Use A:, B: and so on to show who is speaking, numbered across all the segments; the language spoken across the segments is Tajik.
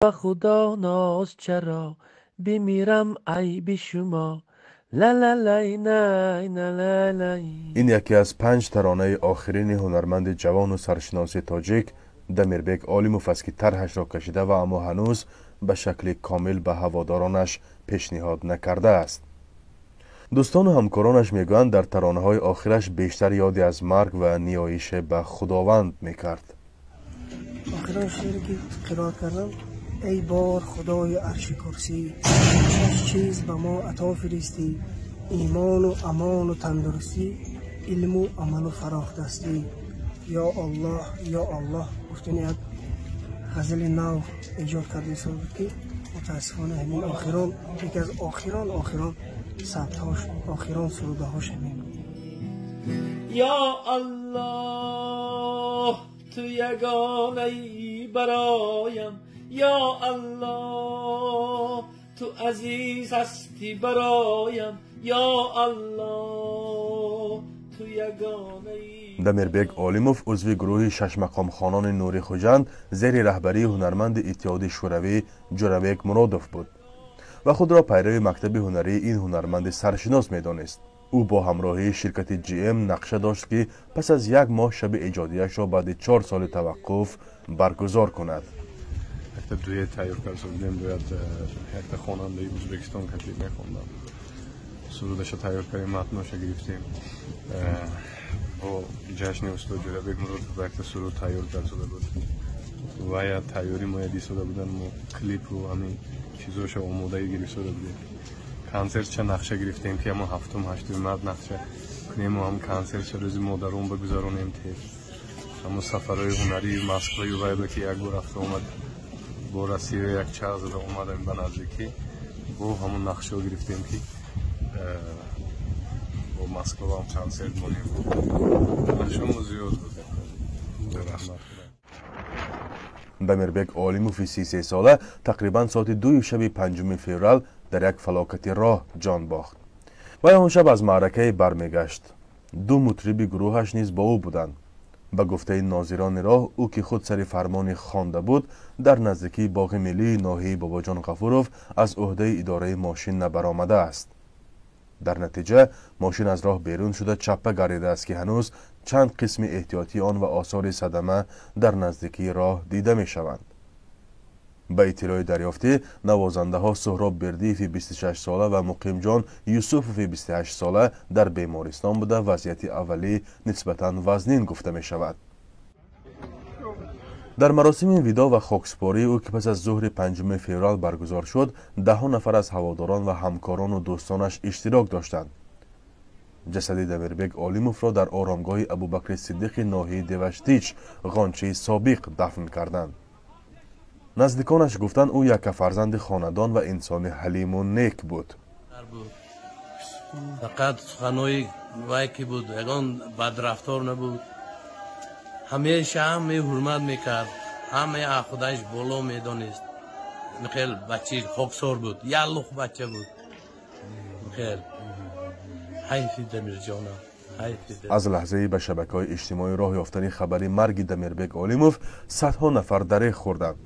A: Ба Худо ноз чаро бимирам айби шумо ла-ла-лай най на-ла-лай.
B: Ин яке аз панҷ таронаи охирини ҳунарманди ҷавону саршиноси тоҷик Дамирбек Олимов аст, ки тарҳашро кашида ва аммо ҳанӯз ба шакли комил ба ҳаводоронаш пешниҳод накардааст. Дӯстону ҳамкоронаш мегӯянд, дар таронаҳои охираш бештар ёде аз марг ва ниёише ба Худованд мекард.
C: Охирон шеъре ки қироат кардам: эй бор Худои арши курсӣ, шаш чиз ба мо ато фиристӣ, имону амону тандурустӣ, илму амалу фарохдастӣ. Ё Аллоҳ, ё Аллоҳ. Гуфтани як ғазали нав эҷод карда буд, ки мутаассифона ҳамин охирон, яке аз охирон сабтҳош, охирон сурудаҳош ҳамин буд.
A: Ё Аллоҳ, ту ягонаи бароям, ё Аллоҳ, ту азиз ҳастӣ бароям, ё Аллоҳ, ту ягонаи.
B: Дамирбек Олимов узви гурӯҳи шашмақомхонони Нури Хуҷанд зери раҳбарии ҳунарманди Иттиҳоди Шӯравӣ Ҷӯрабек Муродов буд ва худро пайрави мактаби ҳунарии ин ҳунарманди саршинос медонист. Ӯ бо ҳамроҳии ширкати GM нақша дошт, ки пас аз як моҳ шаби эҷодияшро баъди 4 соли таваққуф баргузор кунад.
D: Якта дуэт тайёр карда будем, бояд якта хонандаи Ӯзбекистон кати мехондам. Сурудаша тайёр кардем, матноша гирифтем. Бо ҷашни устод Ҷӯрабек Муродов якта суруд тайёр карда буд ва я тайёрӣ моя дистода будан, мо клипу ҳамин чизоша омодаги гирифтода будем. Консертча нақша гирифтем, ки ҳамон ҳафтум, ҳаштуми март нақша кунему ҳам консертча рӯзи модарон бигузаронем. Тез ҳамон сафарҳои ҳунарии Москваю вайба, ки як бор рафта омад, бо Россия як чарх зада омадем ба наздикӣ, бо ҳамон нақшаҳо гирифтем, ки бо Москваам консерт монем. Нақшамо зиёд буд, раҳмат.
B: Дамирбек Олимови 33сола тақрибан соати 2-и шаби 5 феврал дар як фалокати роҳ ҷон бохт. Вай он шаб аз маъракае бармегашт. Ду мутриби гурӯҳаш низ бо ӯ буданд. Ба гуфтаи нозирони роҳ, ӯ, ки худ сари фармони хонда буд, дар наздикии боғи миллии ноҳияи Бобоҷон Ғафуров аз ӯҳдаи идораи мошин набаромадааст. Дар натиҷа мошин аз роҳ берун шуда, чаппа гардидааст, ки ҳанӯз чанд қисми эҳтиётии он ва осори садама дар наздикии роҳ дида мешаванд. Ба иттилои дарёфтӣ, навозандаҳо Суҳроб Бердиеви 26сола ва Муқимҷон Юсуфови 28сола дар бемористон буда, вазъияти аввалӣ нисбатан вазнин гуфта мешавад. Дар маросими видоъ ва хокспории ӯ, ки пас аз зуҳри 5 феврал баргузор шуд, даҳҳо нафар аз ҳаводорон ва ҳамкорону дӯстонаш иштирок доштанд. Ҷасади Дамирбек Олимовро дар оромгоҳи Абубакри Сиддиқи ноҳияи Деваштич, Ғончии собиқ, дафн карданд. Наздиконаш гуфтанд, ӯ яккафарзанди хонадон ва инсони ҳалиму нек буд.
E: Фақат суханои вай ки буд, ягон бадрафтор набуд. Ҳамеша ҳаме ҳурмат мекард, ҳаме худаш боло медонист. Хел бачи хоксор буд, як лух бача буд. Хел ҳайфи Дамирҷонам.
B: Аз лаҳзаи ба шабакаҳои иҷтимоӣ роҳ ёфтани хабари марги Дамирбек Олимов садҳо нафар дареғ хӯрданд.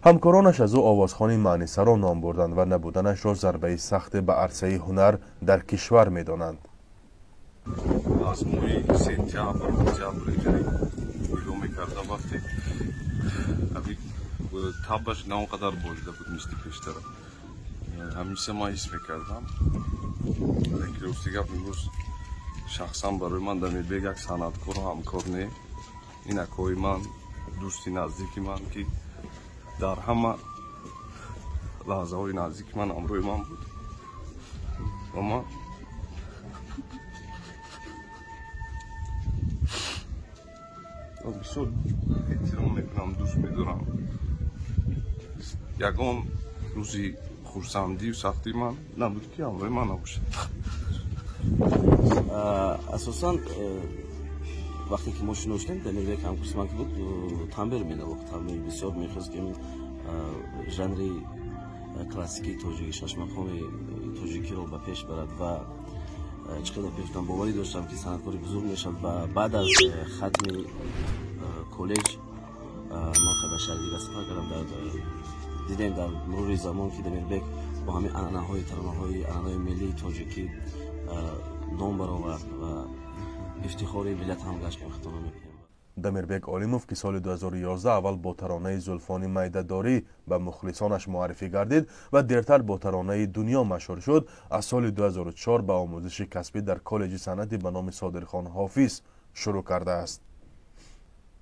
B: Ҳамкоронаш аз ӯ овозхони маънисаро ном бурданд ва набуданашро зарбаи сахте ба арсаи ҳунар дар кишвар медонанд.
D: Аз моҳи сентябр, октябр нигоҳ мекардам, вақте табаш на он қадар болида буд, мисли пештара. Ҳамиша ман ҳис мекардам. Лекин рости гап, имрӯз шахсан барои ман Дамирбек як санъаткору ҳамкор не, ин акои ман, дӯсти наздики ман, ки дар ҳама лаҳзаҳои наздики ман ҳамроҳи ман буд ва ман бисёр эҳтиром мекунам, дӯст медорам. Ягон рӯзи хурсандию сахтии ман набуд, ки ҳамроҳи ман набошад.
F: Асосан вақте ки мо шиноштем, Дамирбек ҳамкурси ман ки буд, тамбер менавохт. Тамбер бисёр мехост, ки жанри классикии тоҷикӣ, шашмақоми тоҷикиро ба пеш барад ва чӣ қадар пеш гуфтам, боварӣ доштам, ки санъаткори бузург мешавад. Ва баъд аз хатми коллеҷ ман ба шаҳри дигар сафар кардам, дар Дидем дар мурури замон, ки Дамирбек бо ҳамин анъанаҳои таронаҳои анъанаҳои миллии тоҷикӣ ном баровард ва ифтихори миллат ҳам гашт, ки хато намекунем.
B: Дамирбек Олимов, ки соли 2011 аввал бо таронаи «Зулфони майдадорӣ» ба мухлисонаш муаррифӣ гардид ва дертар бо таронаи «Дунё» машҳур шуд, аз соли 2004 ба омӯзиши касбӣ дар коллеҷи санъати ба номи Содирхон Ҳофиз шурӯъ кардааст.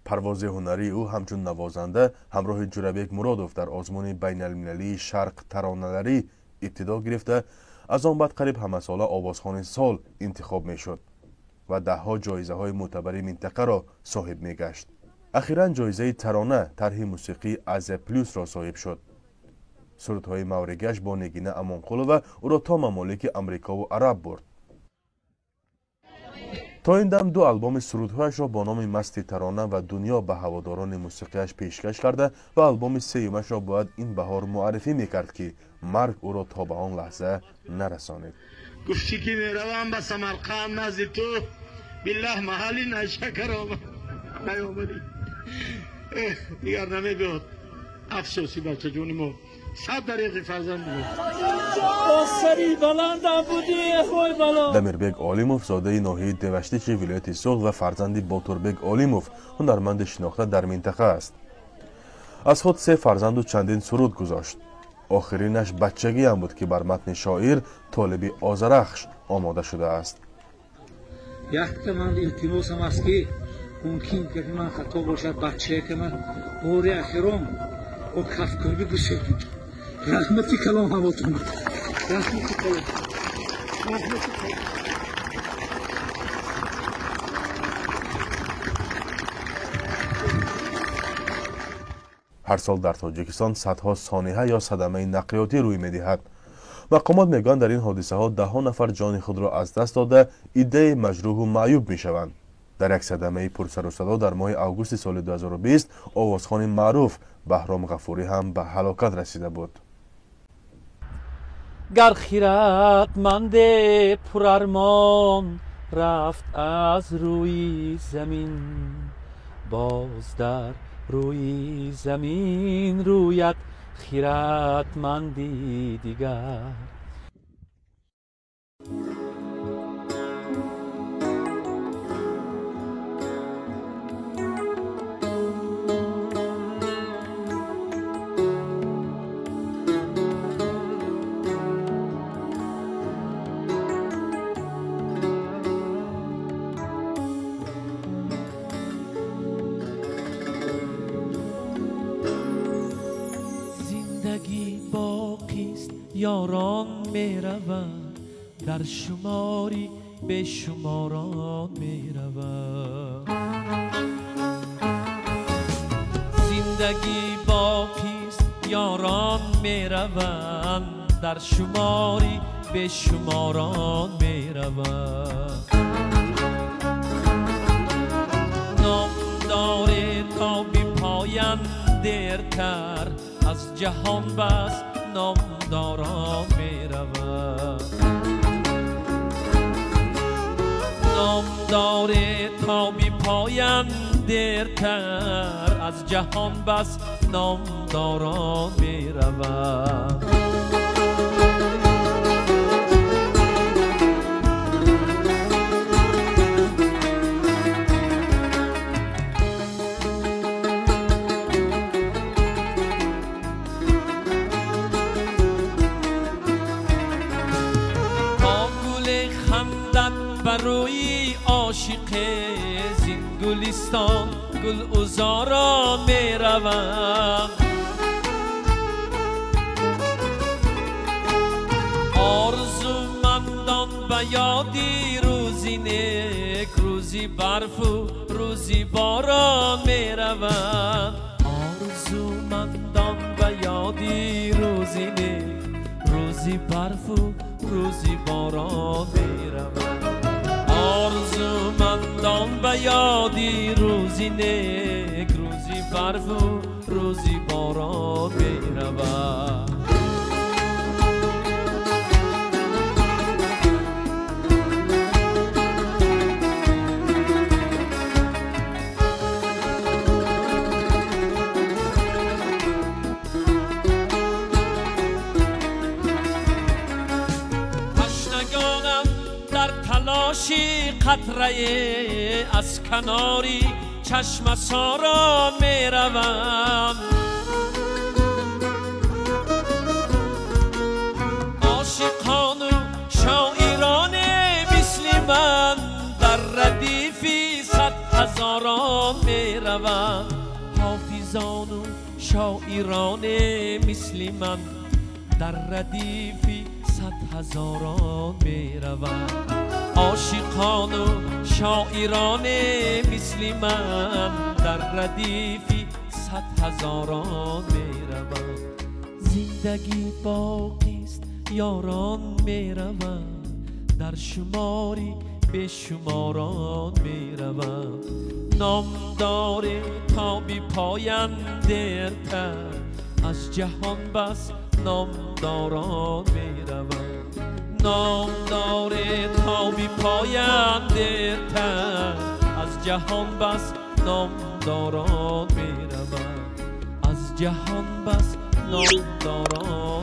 B: Парвози ҳунарии ӯ ҳамчун навозанда ҳамроҳи Ҷурабек Муродов дар озмуни байналмилалии «Шарқ тароналарӣ» ибтидо гирифта, аз он баъд қариб ҳамасола овозхони сол интихоб мешуд ва даҳҳо ҷоизаҳои мӯътабари минтақаро соҳиб мегашт. Ахиран ҷоизаи «Тарона» тарҳи мусиқии Азия Плюсро соҳиб шуд. Сурудҳои мавригиаш бо Нигина Амонқулова ӯро то мамолики Амрикову Араб бурд. То ин дам ду албоми сурудҳояшро бо номи «Масти тарона» ва «Дунё» ба ҳаводорони мусиқиаш пешкаш карда ва албоми сеюмашро бояд ин баҳор муаррифӣ мекард, ки марг ӯро то ба он лаҳза нарасонид.
G: Гуфтӣ, ки меравам ба Самарқанд назди ту, биллаҳ, маҳалли найшакар наёмадӣ, дигар намебиёд. Афсӯси бачаҷони мо, сад дареғи фарзанди мо.
A: Сари баландам будӣ, ой бало.
B: Дамирбек Олимов зодаи ноҳияи Деваштичи вилояти Суғд ва фарзанди Ботурбек Олимов, ҳунарманди шинохта дар минтақа аст. Аз худ се фарзанду чандин суруд гузошт. Охиринаш «Бачагиам» буд, ки бар матни шоир Толиби Озарахш омода шудааст.
A: Якта ман илтимосам аст, ки мумкин ки ман хато бошад, бачае ки ман бори ахирон бо кафкӯбӣ гусел. Раҳмати калом ҳамотон, раҳмати калом, раҳмати калом.
B: Ҳар сол дар Тоҷикистон садҳо сонеҳа ё садамаи нақлиётӣ рӯй медиҳад. Мақомот мегӯянд, дар ин ҳодисаҳо даҳҳо нафар ҷони худро аз даст дода, иддаи маҷрӯҳу маъюб мешаванд. Дар як садамаи пурсарусадо дар моҳи августи соли 2020 овозхони маъруф Баҳром Ғафурӣ ҳам ба ҳалокат расида буд.
A: Гар хиратманде пурармон рафт аз рӯи замин, боз дар рӯи замин рӯяд хиратманди дигар. Зиндагӣ боқист, ёрон мераванд, дар шумори бешуморон мераванд. Зиндагӣ боқист, ёрон мераванд, дар шумори бешуморон мераванд. Ном доре то бипоян дертар аз ҷаҳон бас номдорон меравад. Номдоре то бипоян дертар аз ҷаҳон бас номдорон меравад. Барои ошиқе зин гулистон гул узорон меравам. Орзумандон ба ёди рӯзи нек, рӯзи барфу рӯзи борон меравам. Орзумандон ба ёди рӯзи нек, рӯзи барфу рӯзи борон меравам. Орзумандон ба ёди рӯзи нек, рӯзи барфу рӯзи борон меравад.
H: талоши қатрае аз канори чашмасорон мераванд. Ошиқону шоироне мисли ман дар радифи сад ҳазорон мераванд. Ҳофизону шоироне мисли ман дар радифи сад ҳазорон мераванд. Ошиқону шоироне мисли ман дар радифи сад ҳазорон мераванд. Зиндагӣ боқист, ёрон мераванд, дар шумори бешуморон мераванд. Номдоре то бипоянд дертар аз ҷаҳон бас номдорон мераванд. Номдоре то бипоянд дертар аз ҷаҳон бас номдорон мераванд. Аз ҷаҳон бас номдорон